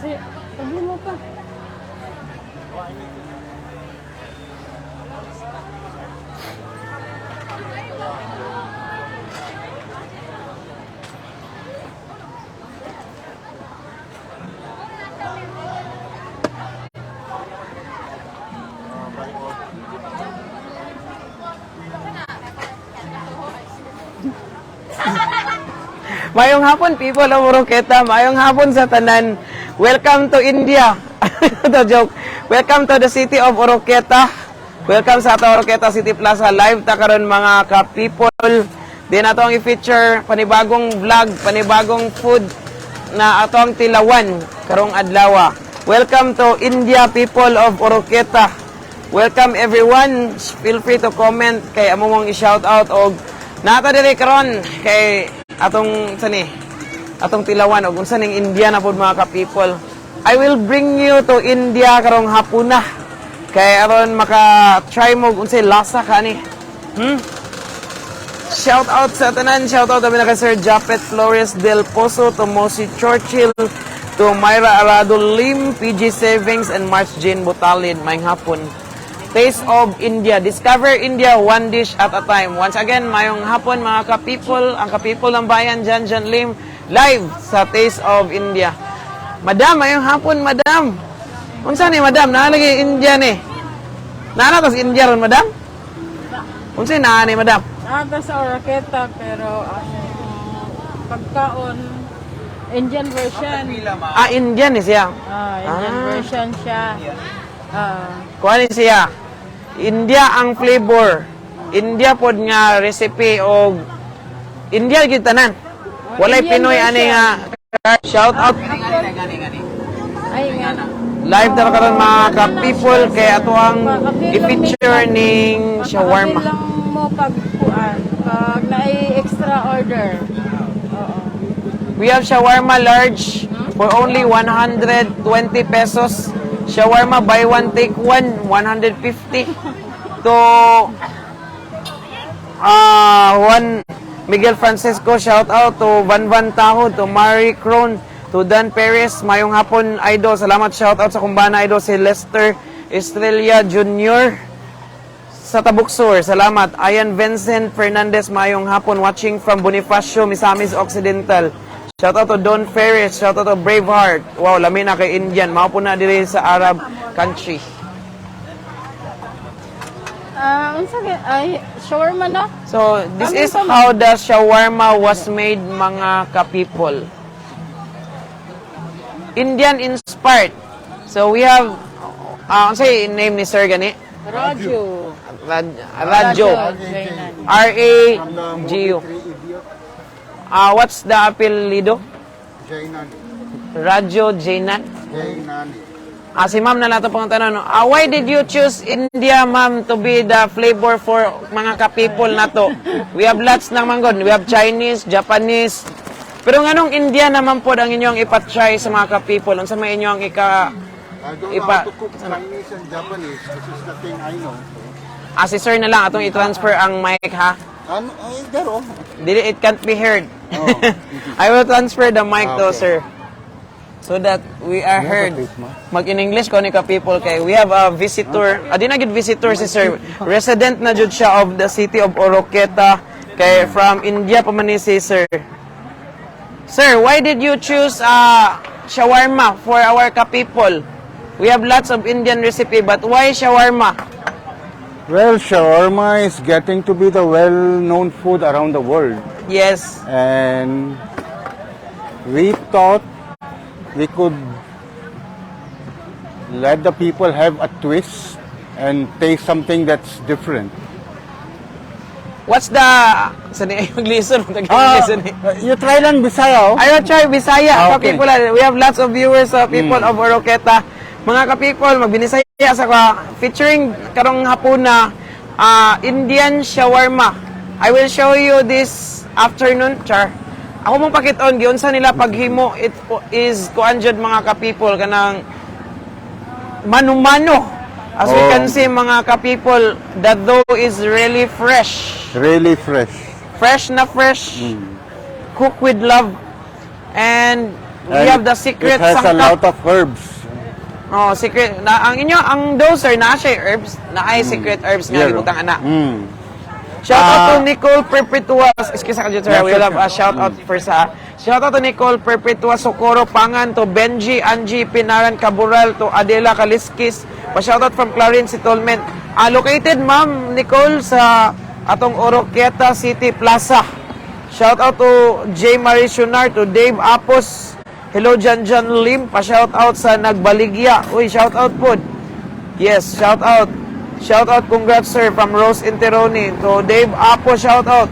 Ay, sabi mo pa. Mayong hapon, people of Oroqueta. Mayong hapon sa tanan. Welcome to India. The joke. Welcome to the city of Oroqueta. Welcome sa ato Oroqueta City Plaza. Live ta karon, mga ka-people. Di na to ang i-feature panibagong vlog, panibagong food na ato ang tilawan karong adlaw. Welcome to India, people of Oroqueta. Welcome, everyone. Feel free to comment kay amo mong i-shout out og naa ta diri karon kay atong sani atong tilawan og unsa ning India na pod, mga ka-people. I will bring you to India karong hapuna. Kay aron maka-try mo og unsay lasa ka ni. Shout out sa tanan, shout out kami na kay Sir Japet Flores del Pozo, to Mosi Churchill, to Myra Arado Lim, PG Savings, and March Jane Butalid. Mayong hapon. Taste of India. Discover India one dish at a time. Once again, mayong hapon, mga ka-people, ang ka-people ng bayan, Jan Jan Lim, live sa Taste of India. Madam, mayong hapon, madam. Unsa ni, madam? Naa lagi India ni. Naa na sa India ron, madam? Unsa naa ni, madam? Naa ta sa Oroqueta pero ang pagkaon, Indian version. Ah, Indian ni siya. Ah, Indian version siya. Ah, Kuha ni siya. India ang flavor. India pod nga recipe og India gid tanan. Walay Indian Pinoy version. Ani nga shout out. Ay nga. Live ta karon, mga ka-people, kay ato ang i-feature ning shawarma. Lang mo pag kuan, pag naay extra order. Oo. We have shawarma large for only 120 pesos. Shawarma buy one take one, 150. To Juan Miguel Francisco, shout out to Van Van Taho, to Mary Crone, to Dan Perez, mayong hapon, idol. Salamat, shout out sa kumbana, idol, si Lester Estrella Jr. sa Tabuksur. Salamat. Ayan Vincent Fernandez, mayong hapon, watching from Bonifacio, Misamis Occidental. Shout out to Don Ferris, shout out to Braveheart. Wow, lami na kay Indian. Mao po na diri sa Arab country. Ah, unsa ay shawarma na? So, this Ano is pa man? how the shawarma was made, mga ka-people. Indian inspired. So, we have, say name ni Sir gani? Raju. Rajo. Jainan. R-A-G-U. Ah, what's the apelyido? Jainani. Rajo Jainan. Jainani. Ah, si ma'am na lang ito pang tanong. No? Ah, why did you choose India, ma'am, to be the flavor for mga ka-people na to? We have lots ng manggod. We have Chinese, Japanese. Pero nganong India naman po ang inyong ipatry sa mga ka-people? Unsa may inyong ika I don't know how to cook Chinese and Japanese. This is the thing I know. Ah, si sir na lang atong i-transfer ang mic, ha. Ano? Ay, pero. Dili, it can't be heard. Oh. I will transfer the mic to Okay. sir. So that we are heard. Face mask? Mag in English ko ni ka people kay we have a visitor. Adi na gid visitor si sir. Resident na jud siya of the city of Oroqueta kay from India pa man ni si sir. Sir, why did you choose shawarma for our ka people? We have lots of Indian recipe, but why shawarma? Well, shawarma is getting to be the well-known food around the world. And we thought we could let the people have a twist and taste something that's different. What's the sa ni mag-listen, Ah, listen. You try lang Bisaya, oh. I will try Bisaya. Ah, okay. Ka-people, we have lots of viewers, people of Oroqueta. Mga ka-people, magbinisaya sa ka featuring karong hapuna Indian shawarma. I will show you this afternoon, char. Ako mong pakit-on giunsa nila paghimo. It is kuan jud, mga ka-people, kanang mano-mano. As we can see, mga ka-people, the dough is really fresh. Really fresh. Fresh na fresh, cook with love. And We And have the secret it has a sangkap. Lot of herbs. Oh, secret na ang inyo ang dough, sir, na siya herbs, na ay secret herbs nga gibutang ana. Shout out to Nicole Perpetua. Excuse ako, sir. Yeah, We sure, love a sure. shout out first ha. Shout out to Nicole Perpetua Socorro Pangan, to Benji Angie Pinaran Cabural, to Adela Kaliskis. Pa shout out from Clarence Settlement. Located, Ma'am Nicole, sa atong Oroquieta City Plaza. Shout out to J. Marie Shunar, to Dave Apos. Hello, Jan Jan Lim. Pa shout out sa Nagbaligya. Uy, shout out po. Yes, shout out. Shout out, congrats, sir, from Rose Interoni. To Dave Apo, shout out.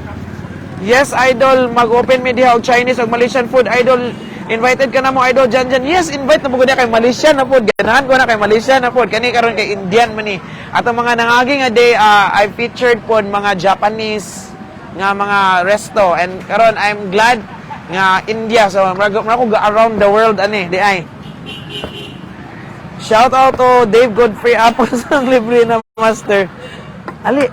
Yes, idol, mag-open mi diha og Chinese og Malaysian food. Idol, invited ka na mo, Idol Jan Jan. Yes, invite na mo kay Malaysian na pod. Ganahan ko na kay Malaysian na pod. Kani karon kay Indian man ni. Atong mga nangagi nga day, I featured pod mga Japanese nga mga resto and karon I'm glad nga India. So murag murag ko ga around the world ani di ay. Shout out to Dave Godfrey Apos ang libre na master. Ali.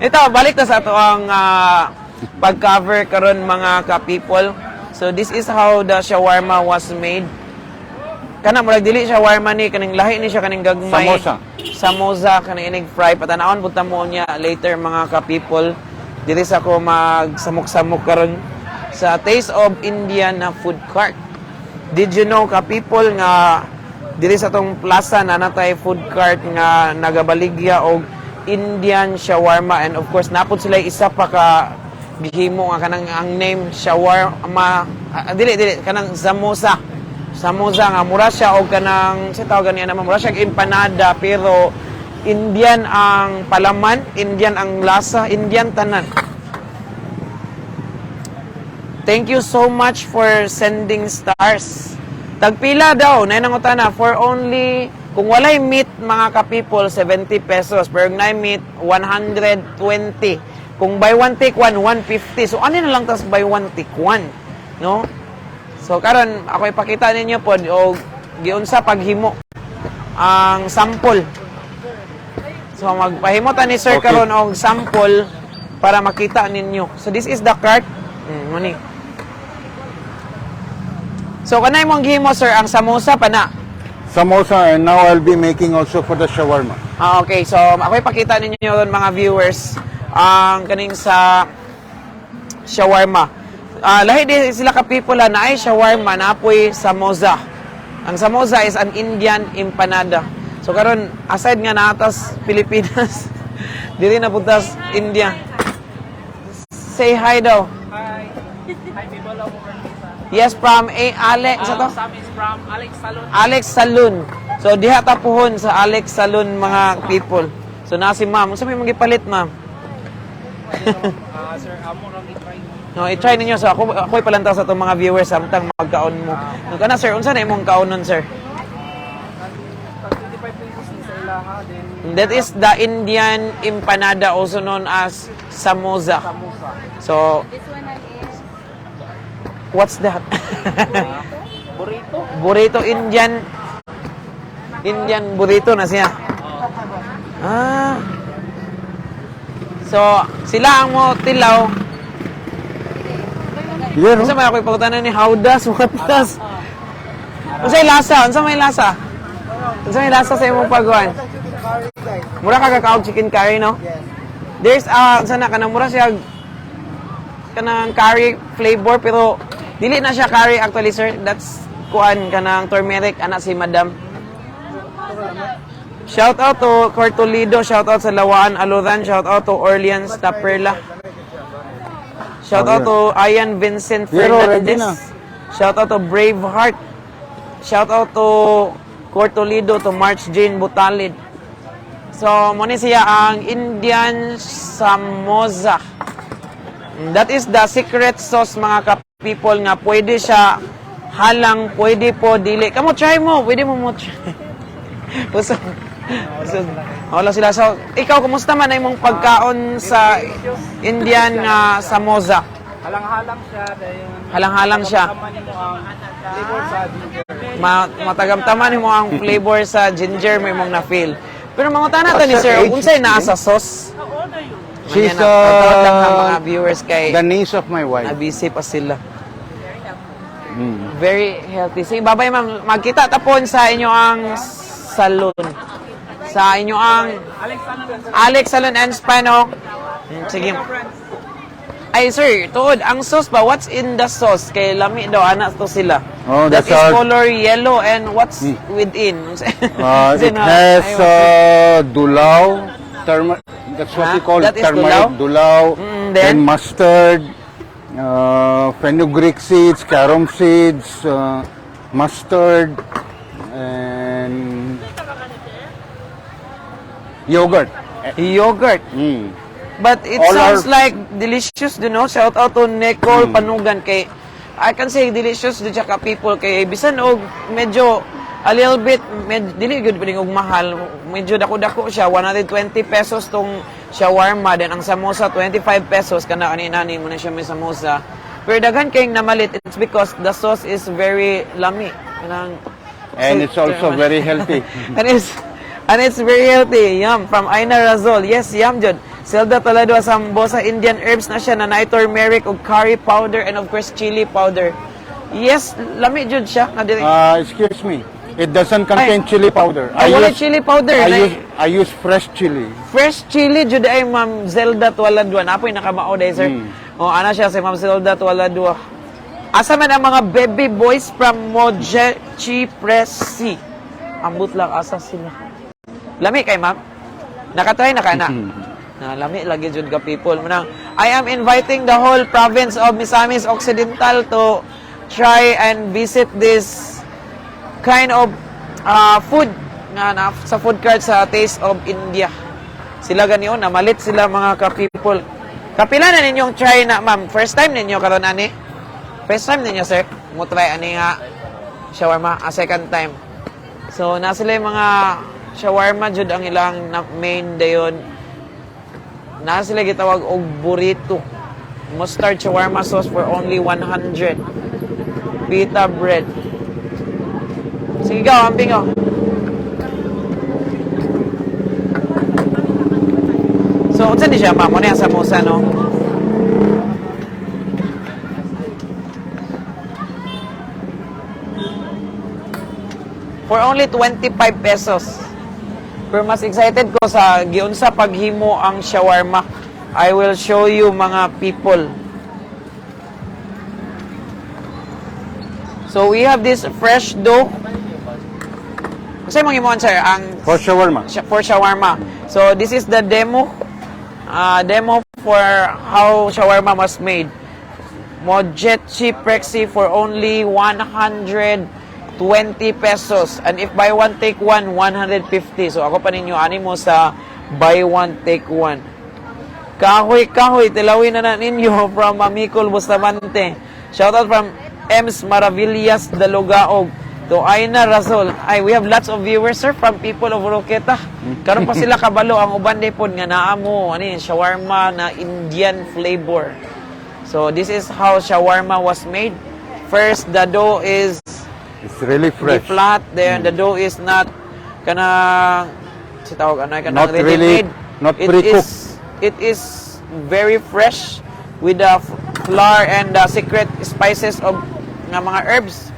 Ito, balik na sa ato ang pag-cover karon, mga ka-people. So this is how the shawarma was made. Kana murag dili shawarma ni, kaning lahi ni siya, kaning gagmay. Samosa. Samosa kaning inig fry. Patanawon punta mo niya later, mga ka-people. Dili sa ko magsamok-samok karon sa Taste of India na food cart. Did you know, ka-people, nga diri sa tong plaza na natay food cart nga nagabaligya og Indian shawarma, and of course napod sila isa pa ka gihimo nga kanang ang name shawarma, dili dili, kanang samosa, samosa nga mura siya og kanang sa tawag niya naman, mura siya og empanada pero Indian ang palaman, Indian ang lasa, Indian tanan. Thank you so much for sending stars. Tagpila daw, na nangutana, for only, kung walay meat, mga ka-people, 70 pesos. Pero kung naay meat, 120. Kung buy one take one, 150. So ano na lang tas buy one take one, no? So karon ako ipakita ninyo pod og giunsa paghimo ang sample. So magpahimo ta ni sir karon og sample para makita ninyo. So this is the cart. Mani. So kanay mong gihimo, sir, ang samosa pa na? Samosa, and now I'll be making also for the shawarma. Ah, okay. So ako ipakita ninyo ron, mga viewers, ang kaning sa shawarma. Lahi di sila ka people ha, naay shawarma, napoy samosa. Ang samosa is an Indian empanada. So karon aside nga naatas Pilipinas, diri na puntas India. Say hi daw. Hi. Hi, people of Ortiza. Yes, from A. Alex. Sa to? Sam is from Alex Salon. Alex Saloon. So diha tapuhon sa Alex Saloon, mga people. So na si ma'am. Unsa may magipalit, ma'am? Sir, amo rang i-try mo. No, i-try ninyo. So ako ipalantaw sa itong mga viewers samtang magkaon mo. No, kana, sir, unsa na imong kaonon, sir? Tag 25 pesos ni sa ilaha, then That is the Indian empanada, also known as samosa. Samosa. So, This one is what's that? Burrito. Burrito, Indian Indian burrito na siya. Ah. So, sila ang mo tilaw. Yeah, Unsa no? may ako ipangutana ni how does, what does? Unsa may lasa? Unsa may lasa? Unsa may lasa sa imong pagkuan? Mura ka kakaog chicken curry, no? Yes. There's unsa na kanang mura siya kanang curry flavor pero dili na siya curry actually, sir. That's kuan, kanang turmeric ana si madam. Shout out to Cortolido, shout out sa Lawaan Aluran, shout out to Orleans Taperla. Shout out to Ian Vincent Pero ready Fernandez. na. Shout out to Braveheart. Shout out to Cortolido, to March Jane Butalid. So, mo ni siya ang Indian samosa. That is the secret sauce, mga ka-people, nga pwede siya halang, pwede po dili. Kamo try mo, pwede mo mo try. Usog. Usog. Wala sila. So, ikaw, kumusta man ang imong pagkaon sa Indian samosa? Halang-halang siya dahil Halang-halang siya. Tama nimo ang flavor sa ginger. Matagamtaman mo ang flavor sa ginger may mong na-feel. Pero mangutana ta ni sir, unsay naa sa sauce? She's Manyan ang lang ang mga viewers kay the niece of my wife. Nabisi pa sila. Very healthy. Sige, bye-bye, ma'am. Magkita tapon sa inyo ang salon. Sa inyo ang Alex Salon and Spa, no? Sige. Ay, sir, tuod, ang sauce ba, what's in the sauce? Kay lami daw, anak to sila. Oh, that that's is our color yellow and what's within? It has dulao, that's what Huh? we call That is turmeric, dulao, then? then mustard, fenugreek seeds, carom seeds, mustard, and yogurt. Yogurt. But it All sounds like delicious, you know? Shout out to Nicole Panugan kay I can say delicious do siya ka people kay bisan og medyo a little bit med, dili gyud pa og mahal, medyo dako-dako siya, 120 pesos tong shawarma, then ang samosa 25 pesos kana kanina ni mo na siya may samosa, pero daghan kayong namalit. It's because the sauce is very lami kanang. And it's also very healthy. And it's very healthy. Yum. From Aina Razol. Yes, yum jud. Zelda Toledo, sambosa Indian herbs na siya na naay turmeric ug curry powder and of course chili powder. Yes, lami jud siya. Na diri. Excuse me. It doesn't contain chili powder. Ay, wala chili powder. I use fresh chili. Fresh chili jud ay Ma'am Zelda Tualadua. Napoy nakamao day, sir. Oh, ana siya si Ma'am Zelda Tualadua. Asa man ang mga baby boys from Mojechi Presi? Ambot lang asa sila. Lami kay ma'am? Nakatry na ka na? Na lami lagi jud ka people. Munang I am inviting the whole province of Misamis Occidental to try and visit this kind of food nga na, sa food cart sa Taste of India. Sila ganion, namalit sila mga ka-people. Kapila na ninyong try na, ma'am? First time ninyo karon ani? First time ninyo, sir? Mo try ani nga shawarma, a second time. So, na sila yung mga shawarma jud ang ilang main dayon. Na sila gitawag og burrito. Mustard shawarma sauce for only 100. Pita bread. Sige ka, amping oh. So, unsa ni siya, ma'am? Ano yung samosa, no? For only 25 pesos. Pero mas excited ko sa giunsa paghimo ang shawarma. I will show you mga people. So we have this fresh dough. Kasi mga himuon, sir, ang For shawarma. For shawarma. So this is the demo demo for how shawarma was made. Mojechi Prexy for only 120 pesos. And if buy one take one, 150. So ako pa ninyo ani mo sa buy one take one. Kahoy kahoy tilawin na na ninyo from Mamikol Bustamante. Shout out from Ems Maravillas Dalugaog to Aina Razol. Ay, we have lots of viewers, sir, from people of Oroquieta. Karon pa sila kabalo ang uban pod nga naa mo ani shawarma na Indian flavor. So this is how shawarma was made. First, the dough is It's really di fresh. Flat, then the dough is not kanang si tawag ano kanang Not really- ready-made. Not It pre-cooked. is very fresh with the flour and the secret spices of nga mga herbs.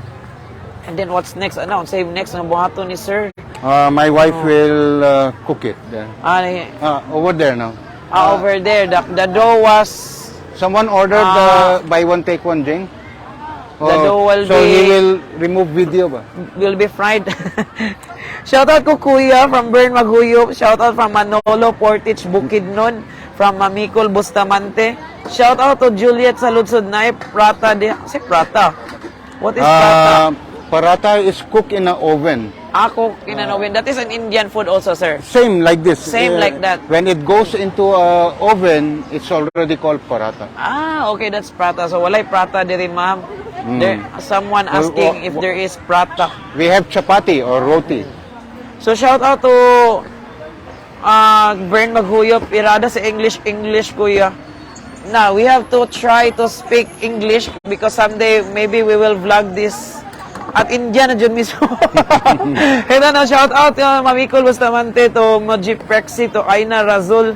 And then what's next? Ano, say next nga buhaton ni sir? My wife will cook it there. Ah, Over there now. Ah, over there the dough was Someone ordered Ah. the buy one take one, Jane. The dough will so he will remove video ba? Will be fried. Shout out ko Kuya from Bern Maghuyop. Shout out from Manolo Portage Bukidnon, from Mamikol Bustamante. Shout out to Juliet sa Lutsod Nay Prata de si Prata. What is prata? Paratha is cooked in an oven. Ako kinanowin. That is an Indian food also, sir. Same like this. Same like that. When it goes into a oven, it's already called paratha. Ah, okay, that's prata. So walay prata diri, ma'am. There someone asking if there is prata. We have chapati or roti. So shout out to Bern Maghuyop, Irada sa English, English, kuya. Now, we have to try to speak English because someday maybe we will vlog this at India na dyan mismo. Ito na, shout out Mamikol Bustamante to Mojip Prexy to Aina Razul.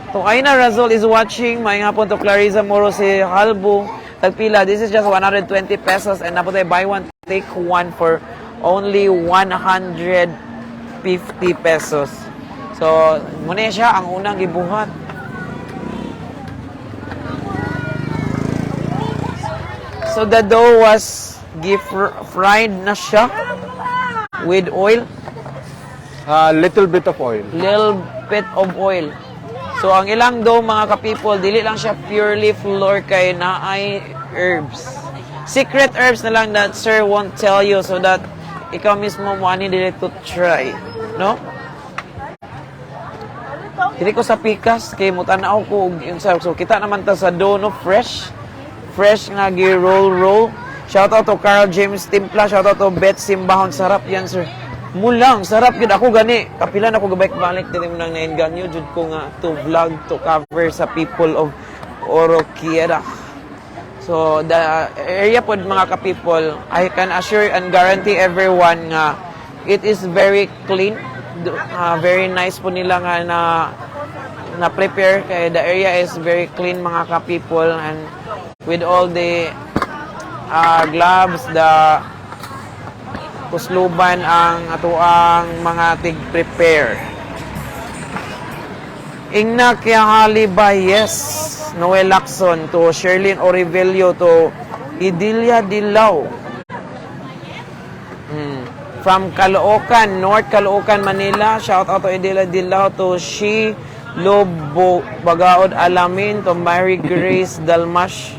To Aina Razol is watching. Maayong hapon to Clarissa Moro si Halbo. Tagpila. This is just 120 pesos and naa poy buy one take one for only 150 pesos. So, muna siya ang unang gibuhat. So the dough was fried na siya with oil, A little bit of oil. Little bit of oil. So ang ilang dough, mga ka-people, dili lang siya purely flour kay naay herbs. Secret herbs na lang that sir won't tell you so that ikaw mismo mo ani dili to try, no? Dili ko sa pikas kay mutanaw ko og unsa, so kita naman ta sa dough, no, fresh. Fresh nga gi roll roll. Shout out to Carl James Timpla, shout out to Beth Simbahon. Sarap yan, sir. Mulang, sarap gid ako gani. Kapilan ako gabalik-balik diri mo nang nainganyo jud ko nga to vlog, to cover sa people of Oroquieta. So the area pod, mga ka-people, I can assure and guarantee everyone nga it is very clean. Very nice po nila nga na na prepare kay the area is very clean, mga ka-people, and with all the gloves, the kusluban ang atoang mga tig-prepare. Ingna Kiahali ba? Yes. Noel Lacson to Sherlyn Orivelio to Idilia Dilao. From Caloocan, North Caloocan, Manila. Shout out to Idilia Dilao, to She Lobo Bagaod Alamin, to Mary Grace Dalmash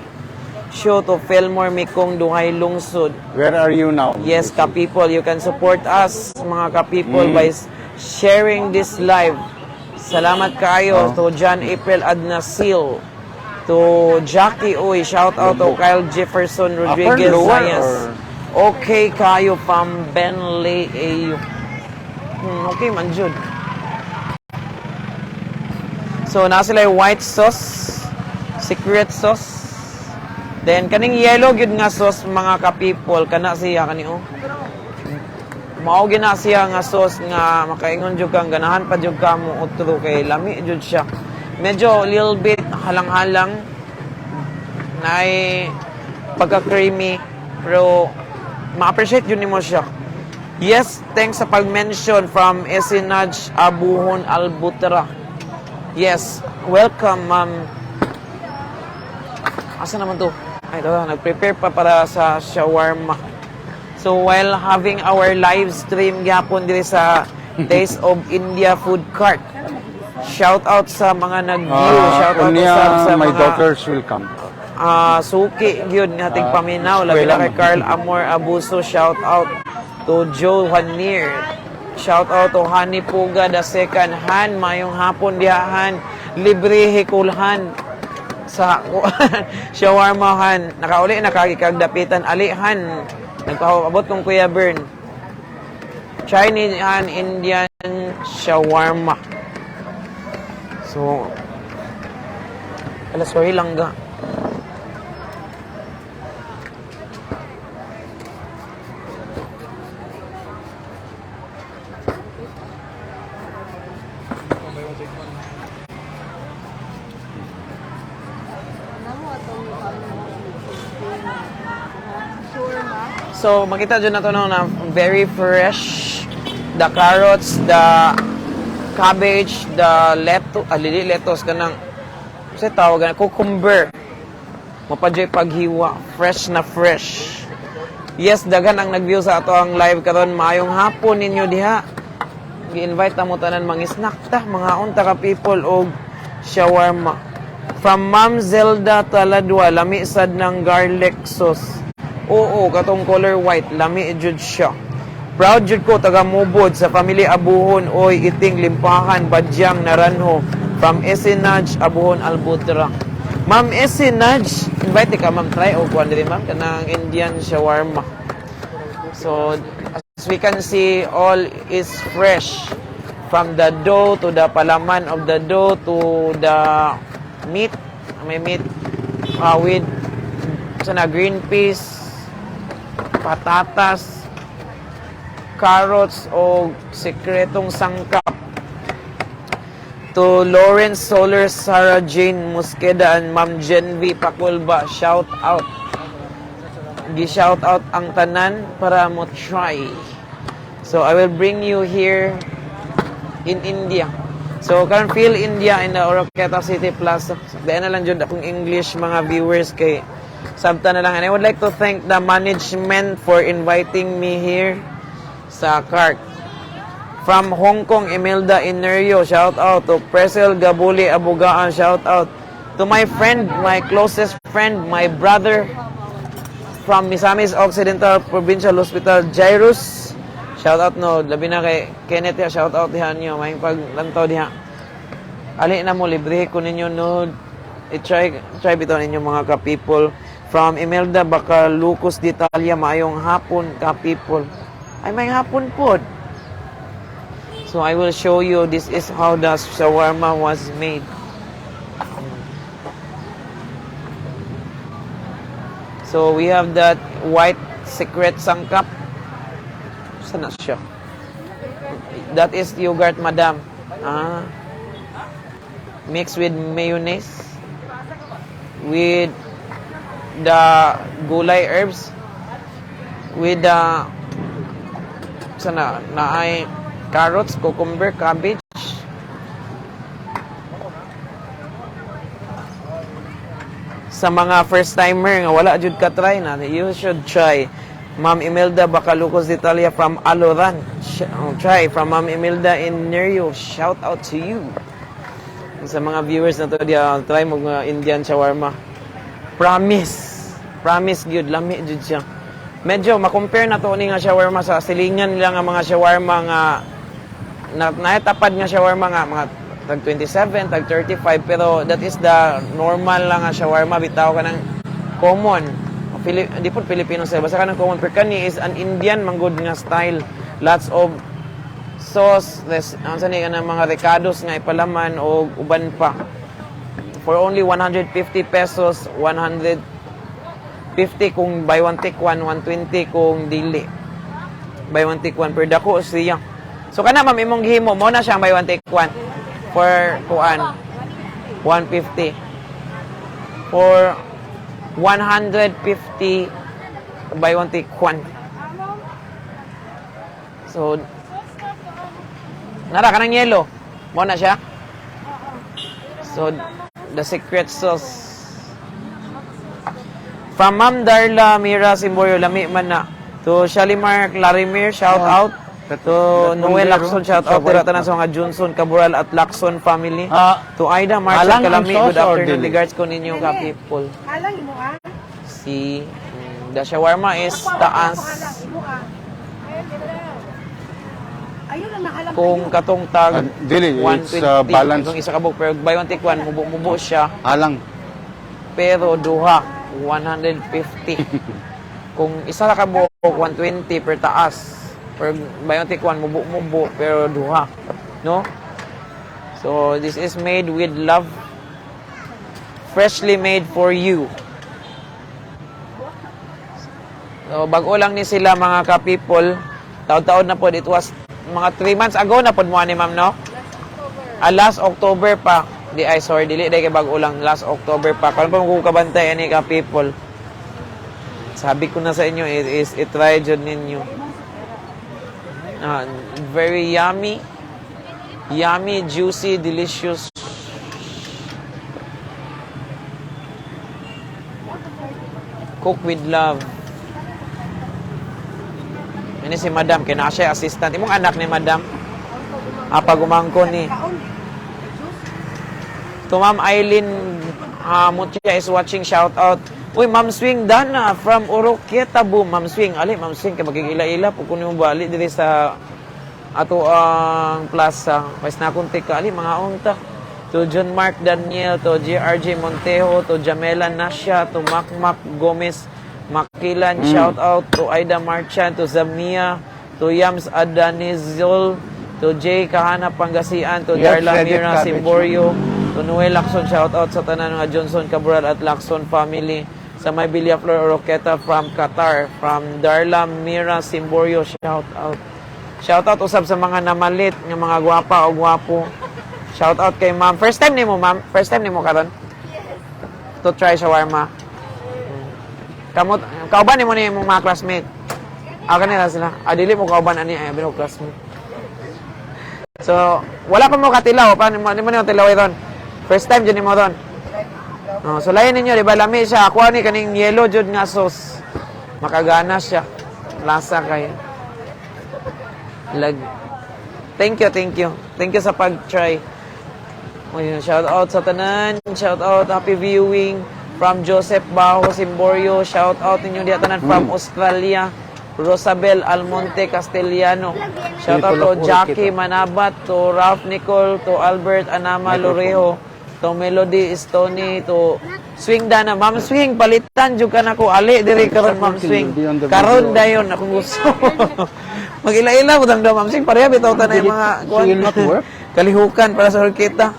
Show, to Fillmore Mikong Duhay Lungsod. Where are you now? Yes, ka-people, you can support us, mga ka-people, by sharing this live. Salamat kayo to John April Adnasil, to Jackie Uy, shout out to Kyle Jefferson Rodriguez Upper, lower, Zayas. or- Okay kayo from Benley AU. Okay man jud. So, naa sila yung white sauce, secret sauce. Then, kaning yellow gyud nga sauce, mga ka-people, kana siya kani oh. Mao gyud na siya nga sauce nga makaingon jud kang ganahan pa jud ka mo utro kay lami jud siya. Medyo little bit halang-halang, naay pagka-creamy, pero ma-appreciate jud nimo siya. Yes, thanks sa pag-mention from Esinaj Abuhon Albutra. Yes, welcome, ma'am. Asa naman to? Ay, ito, nag-prepare pa para sa shawarma. So while having our live stream gyapon diri sa Taste of India Food Cart. Shout out sa mga nag-view, shout out Unya, usab sa my mga daughters will come. Suki gyud nga tigpaminaw, labi na eskwela kay man. Carl Amor Abuso, shout out to Joe Juanir. Shout out to Hani Puga the second Han, mayong hapon dihahan, libre hikulhan sa shawarma han. Nakauli nakagikagdapitan alihan. Nagpaabot kong Kuya Bern. Chinese han Indian shawarma. So, ala, sorry lang ga. So, makita dyan na to, no, na very fresh. The carrots, the cabbage, the lettuce, ah, lili lettuce, kanang, kasi tawag na, cucumber. Mapadyo'y paghiwa. Fresh na fresh. Yes, daghan ang nag-view sa ato ang live karon. Maayong hapon ninyo diha. Gi-invite ta mo tanan mga snack ta, mga unta ka people og shawarma. From Ma'am Zelda Taladwa, lami sad ng garlic sauce. Oo, katong color white, lami jud siya. Proud jud ko taga Mubod sa family Abuhon oy iting Limpahan Badyang Naranjo, from Esinaj Abuhon Albutra. Ma'am Esinaj, invite ka, ma'am, try og kuan diri, ma'am, kanang Indian shawarma. So, as we can see, all is fresh. From the dough to the palaman of the dough to the meat. May meat with sana green peas, patatas, carrots o sikretong sangkap. To To Lawrence Soler, Sarah Jane Mosqueda, and Ma'am Genvi Pakulba, shout out. Gi-shout out ang tanan para mo try. So I will bring you here in India. So karon feel India in the Oroquieta City Plaza. Dahil na lang jud akong English, mga viewers, kay sabta na lang. And I would like to thank the management for inviting me here sa cart. From Hong Kong, Imelda Inerio, shout out to Presel Gabuli Abugaan, shout out to my friend, my closest friend, my brother from Misamis Occidental Provincial Hospital, Jairus. Shout out no, labi na kay Kenneth ya, shout out diha niyo, may paglantaw diha. Ali na mo, libre ko ninyo no. I-try try bitaw ninyo, mga ka-people. From Imelda Bacalucos d'Italia, maayong hapon, ka-people. Ay, may hapon pod. So I will show you, this is how the shawarma was made. So we have that white secret sangkap. Saan na siya? That is yogurt, madam. Ah. Mixed with mayonnaise. With the gulay herbs. With the sana na ay carrots, cucumber, cabbage. Sa mga first timer nga wala jud ka try na, you should try. Ma'am Imelda Bacalucos d'Italia from Aloran. Oh, try from Ma'am Imelda in Nerio. Shout out to you. Sa mga viewers na to diya, try mo nga Indian shawarma. Promise. Promise gyud, lami jud siya. Medyo ma-compare na to ni nga shawarma sa silingan nila nga mga shawarma nga na naitapad nga shawarma nga mga tag 27, tag 35, pero that is the normal lang nga shawarma bitaw, kanang common. Di po Filipino style, basta kanang common. Pero kani is an Indian manggod nga style. Lots of sauce, this, ang sa ni kanang mga recados nga ipalaman o uban pa. For only 150 pesos, 150 kung buy one take one, 120 kung dili. Buy one take one per dako siya. So kana, ma'am, imong gihimo mo na siyang buy one take one for kuan 150, for 150 buy one take one. So nara kanang yellow mo na siya. So the secret sauce from Ma'am Darla Mira Simborio, lami man na. To Shalimar Clarimir, shout out. To That Noel one there, Lacson, oh. shout Sa out. Tira white. tanan sa mga Johnson, Caboral at Lacson family. Ah, To Aida Marshall alang ang Kalami, sauce good or afternoon. dili? Regards ko ninyo ka people. Alang imo ah. Si the shawarma is taas Alang imo ah. Ayun ang nakalang. Kung katong tag Ah, dili, it's, 120 balance. kung isa ka buok, pero buy one take one, mubo-mubo siya. Alang. Pero duha 150. Kung isa ra ka buok, 120 per taas. Pero buy one take one, mubo-mubo pero duha. No? So this is made with love. Freshly made for you. So bago lang ni sila, mga ka-people. Taon-taon na po. It was mga 3 months ago na pod mo ani, ma'am, no? Ah, last October pa. Di ay sorry, dili dai kay bago lang, last October pa. Karon pa mo kabantay ani, ka people. Sabi ko na sa inyo, it is i-try jud ninyo. Ah, very yummy. Yummy, juicy, delicious. Cook with love. Ini si Madam, kay naa siya assistant. Imong anak ni Madam? Ah, pagumangko ni. To Ma'am Eileen Mutia is watching, shout out. Uy, Ma'am Swing Dana from Oroquieta Boom. Ma'am Swing, ali, Ma'am Swing, kay magigila-ila po kuno mo bali diri sa ato ang plaza. Mas nakunti ka, ali, mga unta. To John Mark Daniel, to GRJ Montejo, to Jamela Nasha, to Mac Mac Gomez Makilan, shout out to Aida Marchan, to Zamia, to Yams Adanizol, to Jay Kahana Pangasian, to You have Darla shredded Mira cabbage. Simborio, to Noel Lacson, shout out sa tanan nga Johnson Cabral at Lacson family sa May Villaflor Oroqueta from Qatar, from Darla Mira Simborio, shout out. Shout out usab sa mga namalit nga mga gwapa o gwapo. Shout out kay ma'am. First time nimo, ma'am? First time nimo karon? To try shawarma. Kamot kauban nimo ni imong mga classmate? Ah, kanila sila. Ah, dili mo kauban ani ay bino classmate. So, wala pa mo katilaw pa nimo nimo ni tilaw ron. First time jud nimo ron. Oh, so lain ninyo, di ba? Lami siya. Ako ani kaning yellow jud nga sauce. Makagana siya. Lasa kay. Lag. Thank you, thank you. Thank you sa pag-try. Ayun, shout out sa tanan. Shout out, happy viewing from Joseph Bajo Simborio. Shout out ninyo diha tanan from Australia. Rosabel Almonte Castellano. Shout out to People of Jackie Oroquieta. Manabat, to Ralph Nicole, to Albert Anama Lorejo, to Melody Stony, to Swing Dana. Ma'am Swing, palitan jud ka nako. Ali diri karon, Ma'am Swing. Will be on the Karon video. dayon akong gusto. Mag-ila-ila mo daw, Ma'am Swing. Pareha bitaw ta na yung mga She will not work? kalihukan para sa Oroquieta.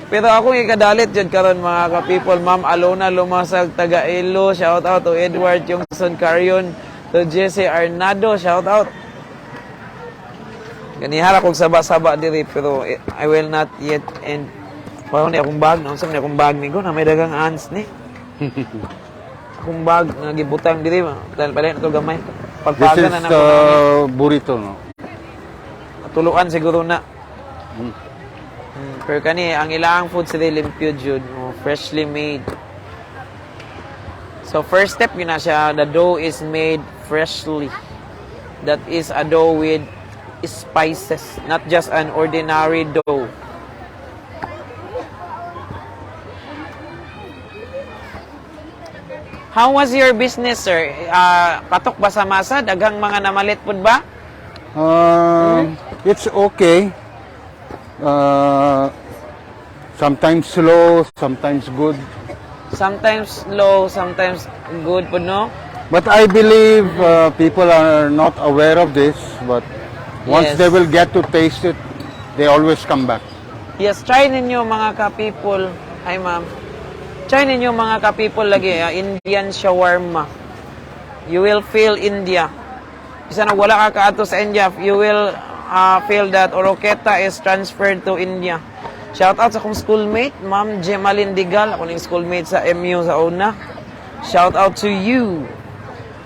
Pero ako ikadalit jud karon, mga ka-people, Ma'am Alona Lumasag taga Ilo, shout out to Edward Jungson Carion, to Jesse Arnado, shout out. Ganihara kog saba-saba diri pero I will not yet end. Parang ni akong bag, naunsa man ni akong bag ni ko na may dagang ants ni. Akong bag nga gibutang diri, dahil pala na to gamay. This Pagpaga is na the nako. Burrito, no? Tuluan siguro na. Pero kani ang ilang food sa limpyo jud, oh, freshly made. So first step yun na siya, the dough is made freshly. That is a dough with spices, not just an ordinary dough. How was your business, sir? Ah, patok ba sa masa? Daghang mga namalit pud ba? It's okay. Sometimes slow, sometimes good. Sometimes low, sometimes good pud, no? But I believe people are not aware of this. But once they will get to taste it, they always come back. Yes, try ninyo, mga ka-people. Hi, ma'am. Try ninyo, mga ka-people, lagi, ah, Indian shawarma. You will feel India. Bisa na wala ka kaadto sa India, you will feel that Oroquieta is transferred to India. Shout out sa akong schoolmate, Ma'am Gemaline Digal. Ako ning schoolmate sa MU sa una. Shout out to you.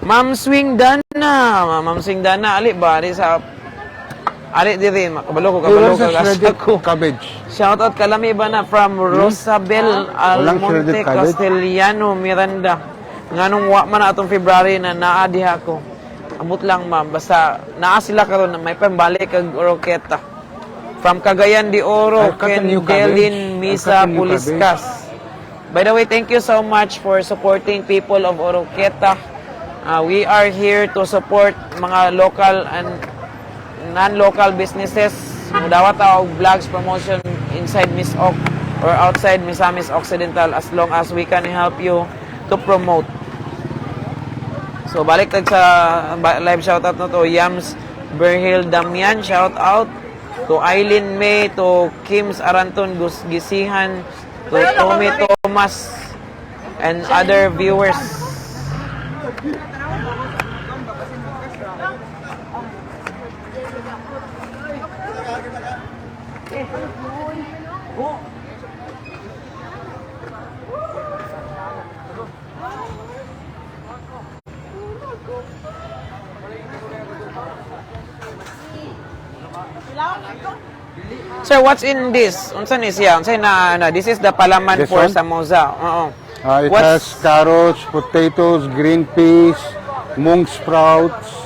Ma'am Swing Dana. Ma'am Swing Dana, ali ba? Ali sa Ali diri, kabalo ko, Hey, kabalo where's ko, the shredded ko. cabbage? Shout out kalami ba na from Rosabel Walang Almonte shredded cabbage? Castellano Miranda. Nganong wa man na atong February na naa diha ko. Amot lang, ma'am, basta naa sila karon na may pambalik kag Oroquieta. From Cagayan de Oro, I've got a new cabbage. Kendelin I've Misa got a new Puliscas. By the way, thank you so much for supporting people of Oroquieta. We are here to support mga local and non-local businesses. Mudawat ta og vlogs promotion inside MisOcc or outside Misamis Occidental as long as we can help you to promote. So balik tag sa live shoutout na to, Yams Berhil Damian, shout out to Eileen May, to Kims Aranton Gus Gisihan, to Tommy Thomas and other viewers. Sir, what's in this? Unsa ni siya? Unsa na ano? This is the palaman This for one? samosa. Oo. It has carrots, potatoes, green peas, mung sprouts,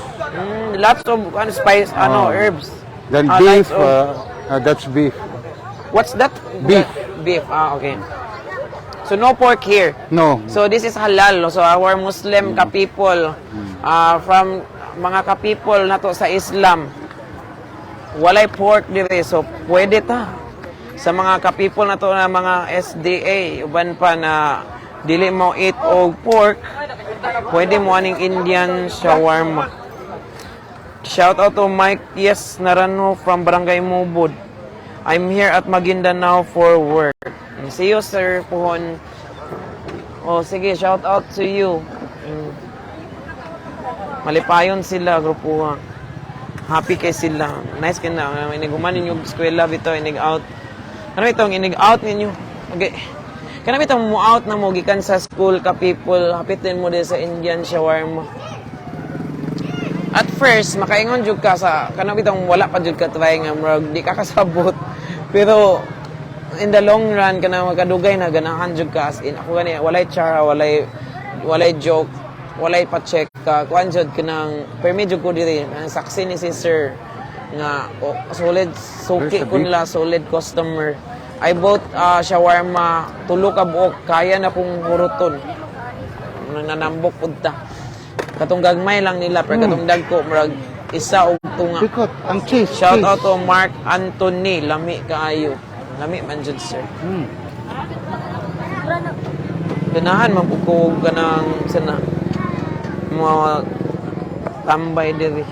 Lots of ano, spice, ano, herbs. Then Ah, beef. lots of- That's beef. What's that? Beef. Beef. Ah, okay. So no pork here. No. So this is halal. So our Muslim ka-people, from mga ka-people nato sa Islam, walay pork dire. So pwede ta. Sa mga ka-people nato na mga SDA, uban pa na dili mo eat og pork, pwede mo aning Indian shawarma. Shout out to Mike Yes Narano from Barangay Mubod. I'm here at Maguindanao for work. See you, sir, pohon. Oh, sige, shout out to you. Malipayon sila, grupuha. Happy kay sila. Nice kay na. Inig human ninyo eskwela bitaw, inig out. Ano itong inig out ninyo? Okay. Kana bitong mo out na mo gikan sa school ka, people, hapitin mo din sa Indian shawarma. At first, makaingon jud ka sa kanang bitong wala pa jud ka try nga murag di ka kasabot. Pero in the long run, kanang magkadugay na, ganahan jud ka, as in. Ako gani, walay chara, walay joke, walay pa-check ka. Kuan jud, kanang permi jud ko diri, ang saksi ni si sir nga oh, solid suki There's a ko nila, solid customer. I bought shawarma, tulo ka buok, kaya na kong huruton. Nanambok pud ta. Katong gagmay lang nila, pero katong dagko murag isa og tunga. Pikot, ang cheese. Shout cheese. out to Mark Anthony, lami kaayo. Lami man jud, sir. Ganahan man pud ko og kanang sana mga tambay diri.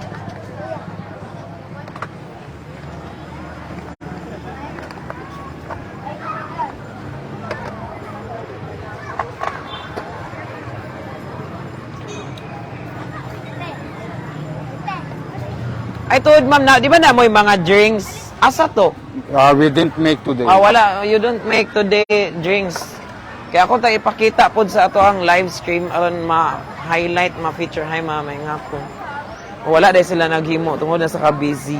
Ay tuod, ma'am, na, di ba na mo'y mga drinks? Asa to? We didn't make today. Ah, wala. You don't make today drinks. Kaya ako tayo ipakita po sa ato ang live stream aron ma-highlight, ma-feature. Hi, ma'am. May hapon. Wala dahil sila naghimo tungod na sa ka-busy.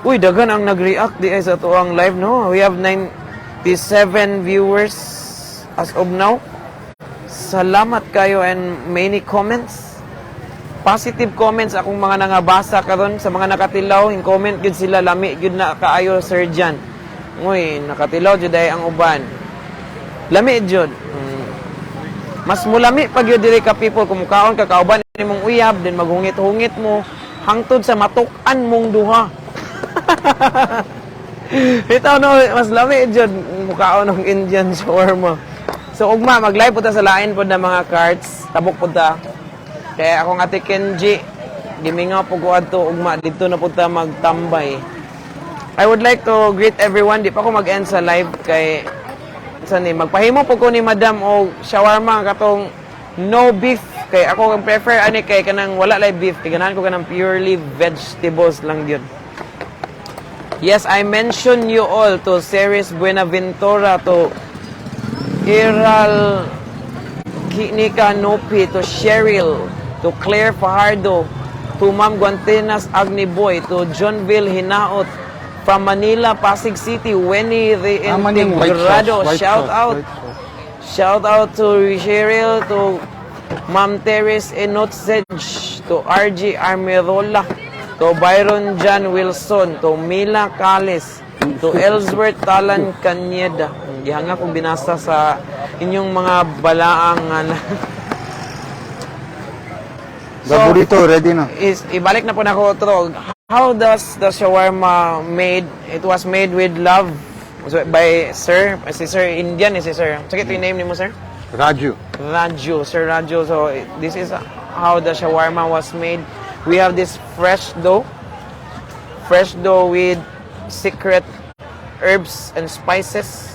Uy, daghan ang nag-react di ay sa ato ang live, no? We have 97 viewers as of now. Salamat kayo and many comments. Positive comments akong mga nangabasa karon sa mga nakatilaw, in comment gyud sila, "Lami gyud na kaayo, Sir Jan." Uy, nakatilaw jud ay ang uban. Lami jud. Mas mulami pag yun diri ka, people, kung mukaon ka kauban nimong uyab, then maghungit-hungit mo hangtod sa matuk-an mong duha. Ito no, mas lami jud mukaon ng Indian shawarma. So ugma mag-live po ta sa lain pod na mga carts, tabok pod ta. Kaya akong Ate Kenji, gimingaw po ko adto ugma didto na pod ta magtambay. I would like to greet everyone. Di pa ko mag-end sa live kay sa ni magpahimo po ko ni Madam og shawarma katong no beef, kay ako ang prefer ani kay kanang wala lay beef, kay ganahan ko kanang purely vegetables lang gyud. Yes, I mention you all, to Ceres Buenaventura, to Iral Kinika Nopi, to Cheryl, to Claire Fajardo, to Ma'am Guantenas Agniboy, to Johnville Hinaot, from Manila, Pasig City, Winnie Ah, man yung white Reintegrado, sauce, white shout sauce, out. white sauce. Shout out to Cheryl, to Ma'am Teres Enotsej, to RG Armirola, to Byron John Wilson, to Mila Cales, to Ellsworth Talan Canyeda. Gihanga kong binasa sa inyong mga balaang ano. The burrito ready na. Is ibalik na po nako to. How does the shawarma made? It was made with love. So, by sir, si Sir Indian, eh, si Sir. Sige, ito yung name ni mo, sir? Raju. Raju, Sir Raju. So this is how the shawarma was made. We have this fresh dough with secret herbs and spices.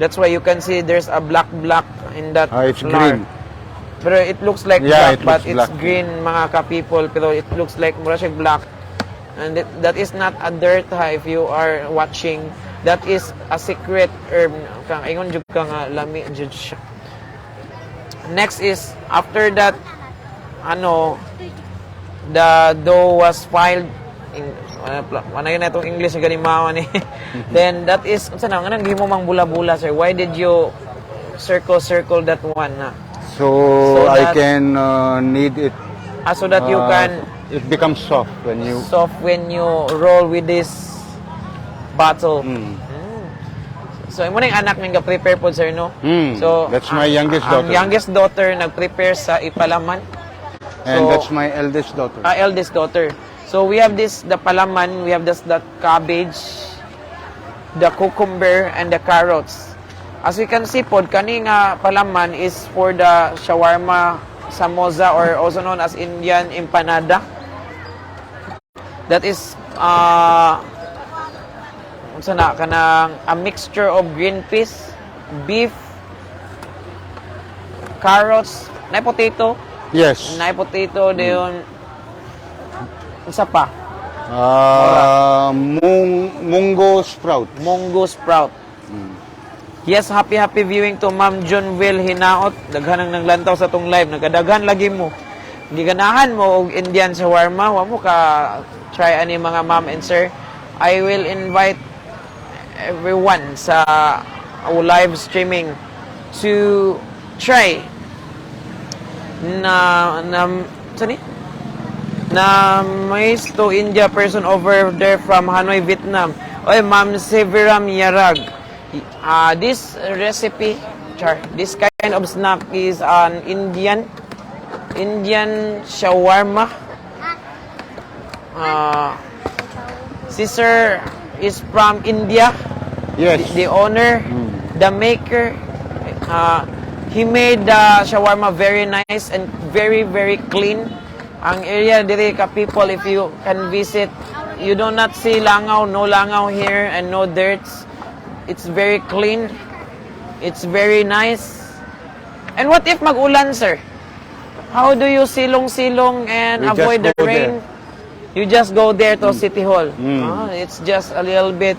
That's why you can see there's a black black in that Ah, it's flour. green. Pero it looks like Yeah, black, it but looks it's black. green, mga ka-people. Pero it looks like mura siya black. And that is not a dirt ha, if you are watching. That is a secret herb. Kang ingon jud ka nga lami jud siya. Next is after that, ano, the dough was filed in wala yun na itong English na ganimawa ni. Then that is unsa na nganong gihimo mang bula-bula, sir? Why did you circle circle that one na? So, So I can knead it. Ah, so that you can It becomes soft when you. Soft when you roll with this bottle. So imo na yung anak ning ga-prepare po, sir, no? Mm, So that's my youngest ang daughter. Youngest daughter nag-prepare sa ipalaman. And So, that's my eldest daughter. Ah, eldest daughter. So we have this, the palaman, we have this, the cabbage, the cucumber, and the carrots. As we can see pod, kani nga palaman is for the shawarma samosa or also known as Indian empanada. That is unsa na kanang a mixture of green peas, beef, carrots, na potato, Yes. na potato, dayon. Isa pa, Munggo sprout. Munggo sprout. Yes, happy happy viewing to Ma'am Junville Hinaot. Daghan ang naglantaw sa tong live. Nagkadaghan lagi mo. Giganahan mo og Indian shawarma, wa mo ka try ani, mga ma'am and sir. I will invite everyone sa our live streaming to try na sani na may to India person over there from Hanoi, Vietnam. Oy, Ma'am Severam Yarag. This recipe, char, this kind of snack is an Indian shawarma. Si Sir is from India. Yes. The owner, the maker, he made the shawarma very nice and very, very clean. Ang area diri ka people, if you can visit, you do not see langaw, no langaw here and no dirts. It's very clean. It's very nice. And what if mag-ulan, sir? How do you silong-silong and We just avoid the go rain? there. You just go there to City Hall. Ah, it's just a little bit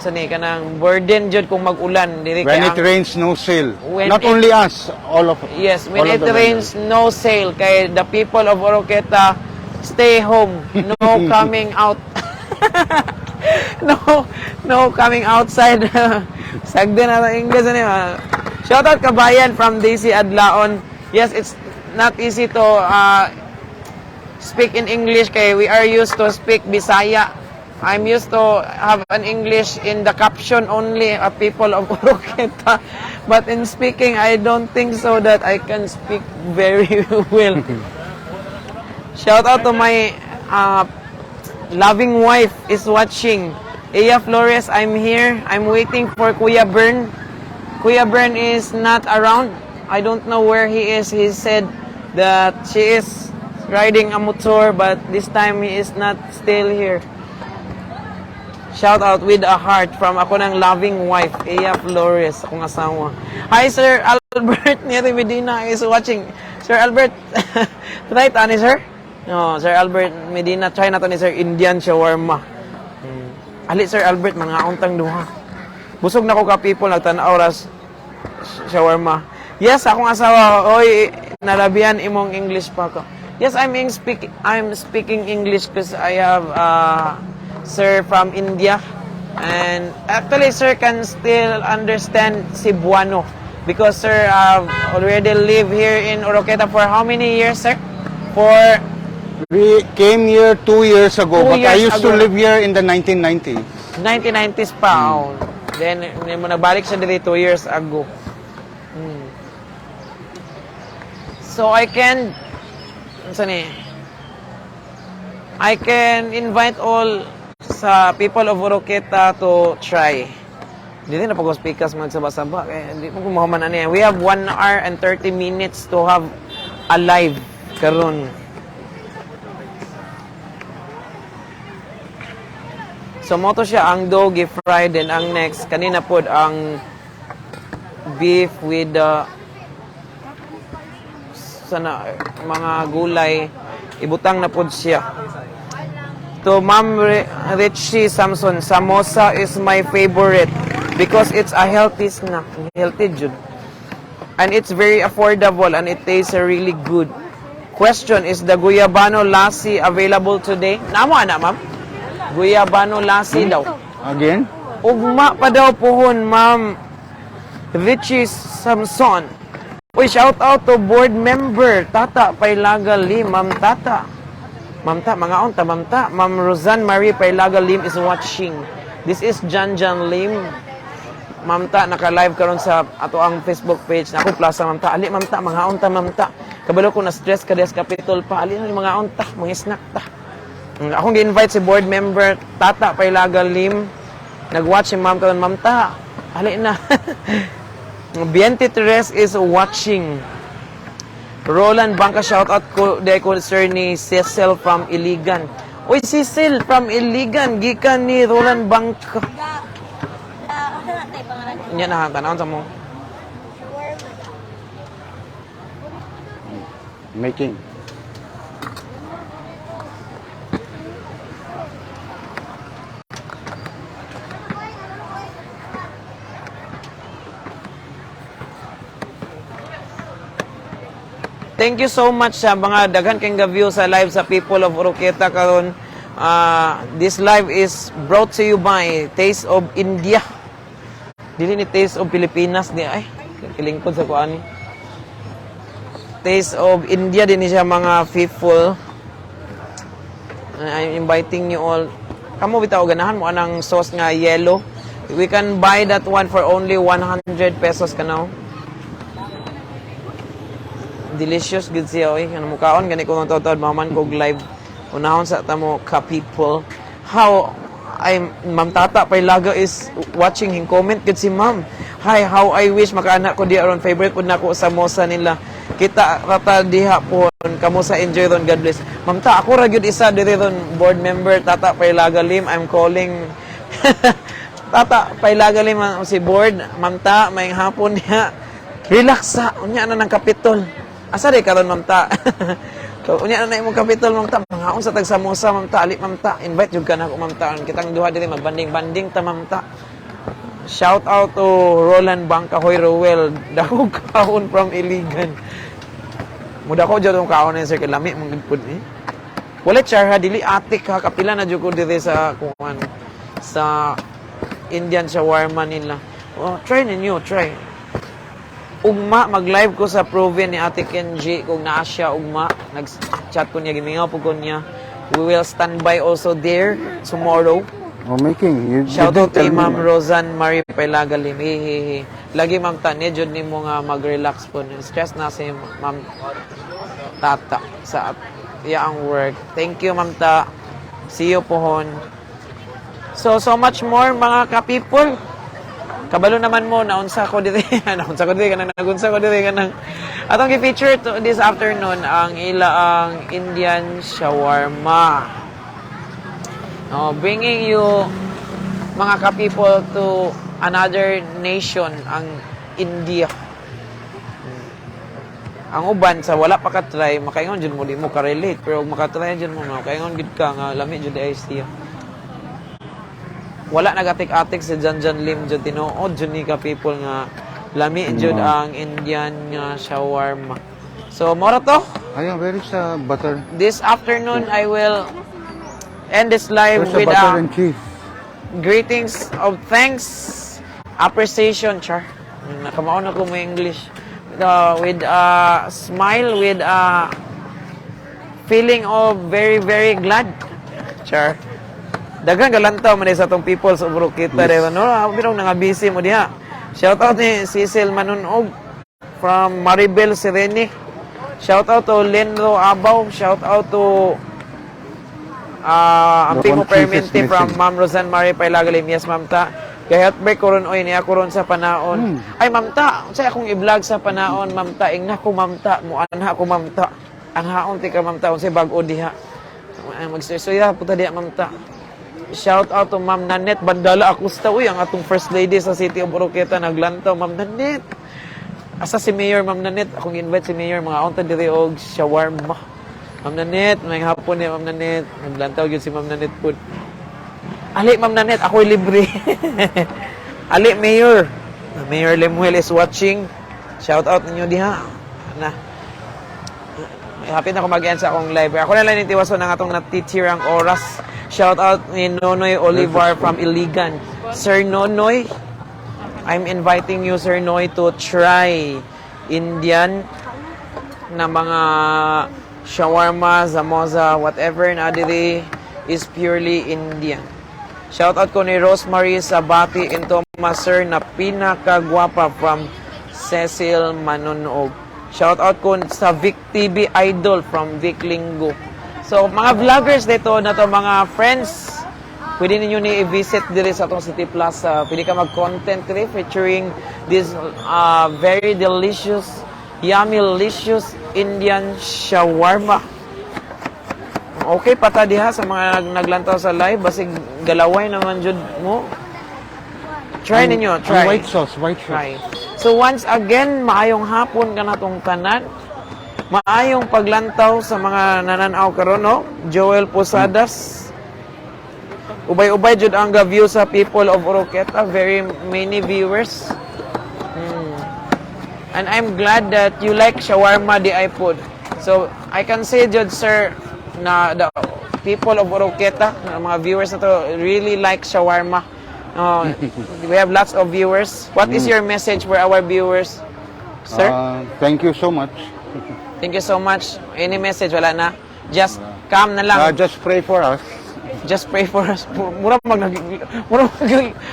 sani kanang burden jud kung mag-ulan diri When kay it rains, no sale. When Not only us, all of Yes, when all of it the rains, no sale kay the people of Oroquieta stay home, no coming out. No coming outside. Sagdi na ang English ani. Ah. Shout out kabayan from Daisy Adlaon. Yes, it's not easy to speak in English kay we are used to speak Bisaya. I'm used to have an English in the caption only of people of Oroquieta. But in speaking, I don't think so that I can speak very well. Shout out to my loving wife is watching. Aya Flores, I'm here. I'm waiting for Kuya Bern. Kuya Bern is not around. I don't know where he is. He said that she is riding a motor, but this time he is not still here. Shout out with a heart from ako ng loving wife, Aya Flores, akong asawa. Hi, Sir Albert Neri Medina is watching. Sir Albert, try ta ni sir? No, Sir Albert Medina, try na to ni Sir Indian shawarma. Ali, Sir Albert, mga untang duha. Busog na ko ka people, nagtanaw ras shawarma. Yes, akong asawa, oy, nalabian imong English pa ko. Yes, I'm speaking English because I have sir from India. And actually sir can still understand Cebuano because sir already live here in Oroquieta for how many years, sir? For We came here 2 years ago, Two but I years used to ago. live here in the 1990s. 1990s pa. Oh. Then mo nagbalik siya diri 2 years ago. So I can unsa ni? I can invite all sa people of Oroquieta to try. Dili na pag pikas magsaba-saba. Eh, hindi mo kumuha ani. We have 1 hour and 30 minutes to have a live karon. So mo to siya ang dough gi-fry, then ang next kanina pod ang beef with the sana mga gulay, ibutang na pod siya. To Ma'am Richie Samson, samosa is my favorite because it's a healthy snack. Healthy jud. And it's very affordable and it tastes really good. Question, is the Guyabano lassi available today? Namo ana, ma'am? Guyabano lassi daw. Again? Ugma pa daw pohon, Ma'am Richie Samson. Uy, shout out to board member Tata Pailaga Lim, Ma'am Tata. Ma'am Ta, mga unta, Ma'am Ta. Ma'am Roseanne Marie Pailaga Lim is watching. This is Jan Jan Lim. Ma'am Ta, naka-live karon sa ato ang Facebook page. Nako plaza, Ma'am Ta. Ali, Ma'am Ta, mga unta, Ma'am Ta. Kabalo ko na stress ka des Capitol pa. Ali na mga unta, mga snack ta. Akong gi-invite si board member Tata Pailaga Lim. Nag-watch si Ma'am karon, Ma'am Ta. Ali na. 23 is watching. Roland Bangka, shout out ko dahil ko sir ni Cecil from Iligan. Uy, Cecil from Iligan, gikan ni Roland Bangka. Nya na tanawon sa mo. Making. Thank you so much sa mga daghan kayong ga-view sa live sa People of Oroquieta karon. This live is brought to you by Taste of India. Dili ni Taste of Pilipinas ni ay kilingkod sa kuan. Taste of India din ni siya, mga people. I'm inviting you all. Kamo bitaw ganahan mo anang sauce nga yellow. We can buy that one for only 100 pesos kanaw. Delicious gud siya oy. Ano mukaon gani ko nang taod maman kog live. Unahon sa tamo ka people. How I'm Ma'am Tata Paylaga is watching him, comment gud si Ma'am. "Hi, how I wish makaana ko di aron, favorite pud nako samosa nila. Kita rata diha po kamo sa enjoy ron, God bless." Ma'am Ta, ako ra gyud isa diri ron board member Tata Paylaga Lim. I'm calling Tata Paylaga Lim ang si board. Ma'am Ta, may hapon niya. Relax sa unya na ng kapitol. Asa di karon, Ma'am Ta? So, unya na na imong kapitol, Ma'am Ta. Mangaon sa tag samosa, Ma'am Ta. Ali, Ma'am Ta. Invite jud ka na ako, Ma'am Ta. Kitang duha diri magbanding-banding ta, Ma'am Ta. Shout out to Roland Bangkahoy Rowell. Dako kaon from Iligan. Muda ko jud ang kaon ni sir kay lami man gud pud eh. Wala char ha, dili atik ha, kapila na jud ko diri sa kuan sa Indian shawarma nila. Oh, try ninyo, try. Ugma mag-live ko sa Proven ni Ate Kenji kung naa siya ugma. Nag-chat ko niya, gimingaw po ko niya. We will stand by also there tomorrow. Oh, making. You Shout out didn't tell kay me, Ma'am man. Rosan Marie Pailagalim. Hehehe. Lagi, Ma'am Ta, ni jud nimo nga mag-relax po. Stress na si Ma'am Tata sa iyang work. Thank you, Ma'am Ta. See you pohon. So, so much more, mga ka-people. Kabalo naman mo, naunsa ko diri, naunsa ko diri, kanang nagunsa ko diri, kanang atong gi-feature to this afternoon ang ila ang Indian shawarma. Oh, bringing you, mga ka-people, to another nation, ang India. Ang uban sa wala pa ka-try, makaingon jud mo di mo ka-relate, pero kung maka-try jud mo, makaingon gid ka nga lami jud ay siya. Wala nagatik-atik si Jan Jan Lim jud, tinuod jud ni ka people nga lami jud ang Indian nga shawarma. So mora to. Ayun, where is the butter? This afternoon I will end this live Where's the with butter a and cheese? Greetings of thanks, appreciation, char. Nakamaon ako mo English. With a smile, with a feeling of very, very glad. Char. Daghang galantaw man sa atong people sa Oroquieta yes. No, pero nga busy mo diha. Shout out ni Cecil Manunog from Maribel Sereni. Shout out to Lenro Abaw. Shout out to The Amping one cheese is Permente from missing. Ma'am Rosan Marie Pailagalim. Yes, Ma'am Ta. Kay heartbreak ko ron, oy, niya ko ron sa panaon. Ay, Ma'am Ta, unsay akong i-vlog sa panaon, Ma'am Ta? Ingna ko, Ma'am Ta, muanha ko, Ma'am Ta. Ang haon ti ka, Ma'am Ta, unsay bag-o diha. Ay, magsuya puta diha, Ma'am Ta. Shout out to Ma'am Nanette Bandala Acosta, uy, ang atong first lady sa City of Oroquieta naglantaw, Ma'am Nanette. Asa si Mayor, Ma'am Nanette? Akong invite si Mayor, mga unta diri og shawarma. Ma'am Nanette, may hapon niya, Ma'am Nanette. Naglantaw gyud si Ma'am Nanette pud. Ali, Ma'am Nanette, ako'y libre. Ali, Mayor. Mayor Lemuel is watching. Shout out ninyo diha. Na. Happy na ako mag-end sa akong live. Ako na lang yung tiwason ng atong natitirang oras. Shout out ni Nonoy Olivar from Iligan. Sir Nonoy, I'm inviting you, Sir Noy, to try Indian na mga shawarma, samosa, whatever na diri is purely Indian. Shout out ko ni Rosemary Sabati into Sir na pinakagwapa from Cecil Manonog. Shout out ko sa Vic TV Idol from Vic Linggo. So mga vloggers dito na to, mga friends, pwede ninyo ni i-visit diri sa atong City Plaza. Pwede ka mag-content diri featuring this very delicious, yummy, delicious Indian shawarma. Okay pa ta diha sa mga naglantaw sa live, basig galaway naman jud mo. Try ninyo, Ang try. White sauce, white sauce. Try. So once again, maayong hapon kanatong tanan. Maayong paglantaw sa mga nananaw karon, no? Joel Posadas. Ubay-ubay jud ang view sa people of Oroquieta, very many viewers. And I'm glad that you like shawarma diay food. So, I can say, jud, sir, na the people of Oroquieta, na mga viewers na to, really like shawarma. We have lots of viewers. What is your message for our viewers, sir? Thank you so much. Thank you so much. Any message? Wala na. Just come na lang. Just pray for us. Just pray for us. Mura mag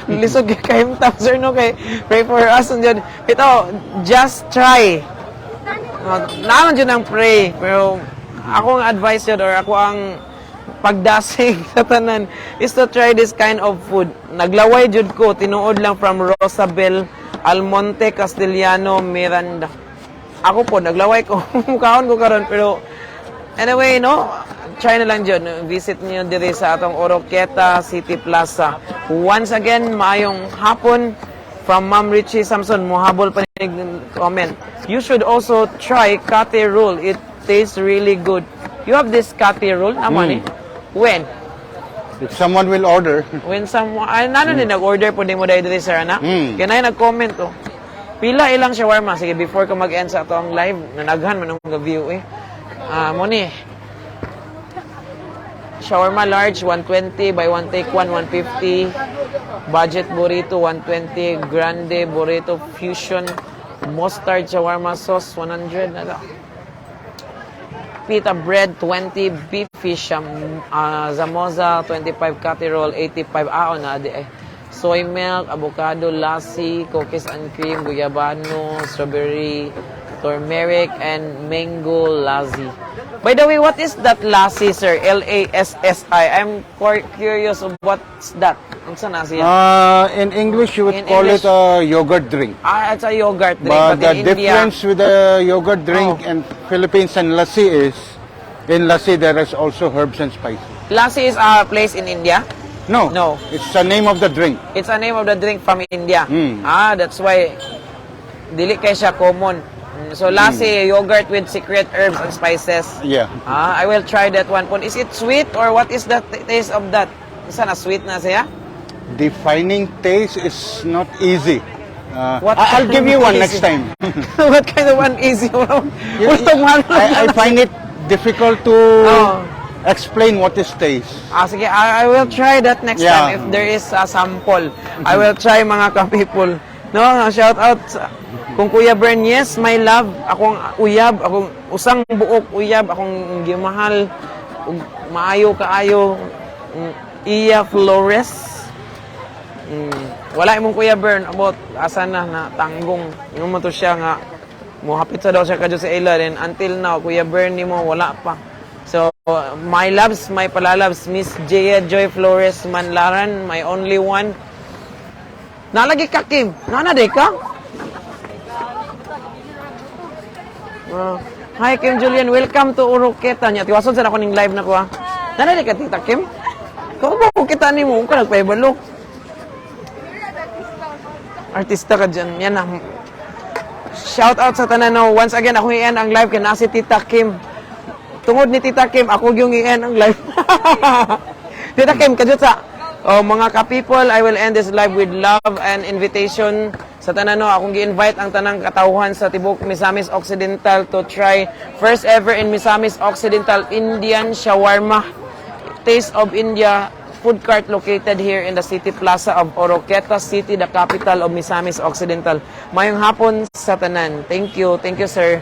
lisod kay kahimtang, sir, no, kay pray for us and yun. Ito, just try. Naa man jud ang pray, pero ako ang advice yun or ako ang pagdasig sa tanan is to try this kind of food. Naglaway jud ko, tinuod lang, from Rosabel Almonte Castellano Miranda. Ako po, naglaway ko. Mukaon ko karon, pero anyway, no? Try na lang dyan. Visit niyo diri sa atong Oroquieta City Plaza. Once again, maayong hapon from Ma'am Richie Samson. Muhabol pa ni comment. "You should also try Kate roll. It tastes really good." You have this Kate roll? Amo ni? When? If someone will order. When someone, ay, nano ni nag-order po mo dahil diri, sir, ana? Mm. Kaya na nag-comment, oh. Pila ilang shawarma? Sige, before ko mag-end sa atong live, nanaghan man ang view eh. Ah, mo ni. Shawarma large, 120. Buy one take one, 150. Budget burrito, 120. Grande burrito fusion, mustard shawarma sauce, 100. Ano? Pita bread, 20. Beef fish, samosa, 25. Kati roll, 85. Ah, oh, na, di, eh. Soy milk, avocado, lassi, cookies and cream, guyabano, strawberry, turmeric, and mango lassi. By the way, what is that lassi, sir? Lassi. I'm curious of what's that. Unsa na siya? In English, you would In call English. it a yogurt drink. Ah, it's a yogurt drink. But But the in India, difference with the yogurt drink Oh. in Philippines and lassi is, in lassi there is also herbs and spices. Lassi is a place in India? No. No. It's the name of the drink. It's a name of the drink from India. Ah, that's why dili kay siya common. So lassi, yogurt with secret herbs and spices. Yeah. Ah, I will try that one. Pon, is it sweet or what is the taste of that? Isa na sweet na siya? Defining taste is not easy. What I'll give you one next time. What kind of one easy? I find it difficult to Oh. explain what is taste. Ah, sige, I will try that next time if there is a sample. I will try, mga ka-people. No, shout out kung Kuya Bern, yes, my love, akong uyab, akong usang buok uyab, akong gimahal, ug maayo kaayo, Iya Flores. Wala imong Kuya Bern, about asa na na tanggong. Ingon mo to siya nga mohapit sa daw siya kadyo sa ila, then until now Kuya Bern nimo wala pa. So my loves, my palalabs, Miss Jaya Joy Flores Manlaran, my only one. Nalagi ka, Kim. Nana day ka? Hi, Kim Julian, welcome to Oroquieta. Nya tiwason sa ako ning live na ko ha. Nana day ka, Tita Kim? Kung ba ko kita nimo, ka nagpaibalo. Artista ka dyan. Yan na. Shout out sa tanan, no. Once again, ako i-end ang live kay nasi Tita Kim. Tungod ni Tita Kim, ako yung i-end ang live. Tita Kim, kadjut sa. Oh, mga ka-people, I will end this live with love and invitation sa tanan, no. Akong gi-invite ang tanang katawhan sa tibok Misamis Occidental to try first ever in Misamis Occidental Indian shawarma. Taste of India food cart located here in the City Plaza of Oroquieta City, the capital of Misamis Occidental. Mayong hapon sa tanan. Thank you. Thank you, sir.